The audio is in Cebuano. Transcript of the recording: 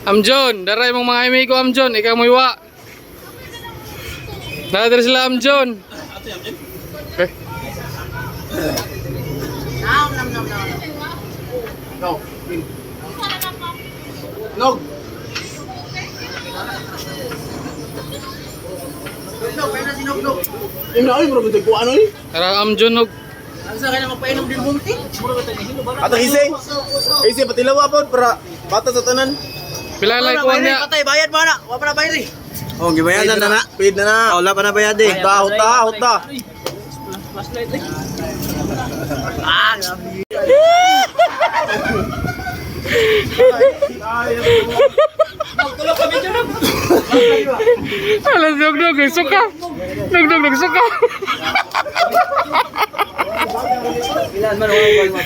Amjon, daray mong mga amigo, Amjon, ikaw mo iwa. Nadiri sila, Amjon. Okay. No. Nog. Yung na, oy, murag ito kuha, ano eh? Tara, Amjon og Ato isi. Isi patilawa pod para bata sa tanan. Pila lay kuha niya. Patay, bayad mo na. Wa pa na bayad eh. Oh, gibayadan na na. Paid na na. Wala pa na bayad eh. Huta, huta, huta. Ah, grabe. Alas, dog dog nagsuka. Dog dog nagsuka. Ilan man wala.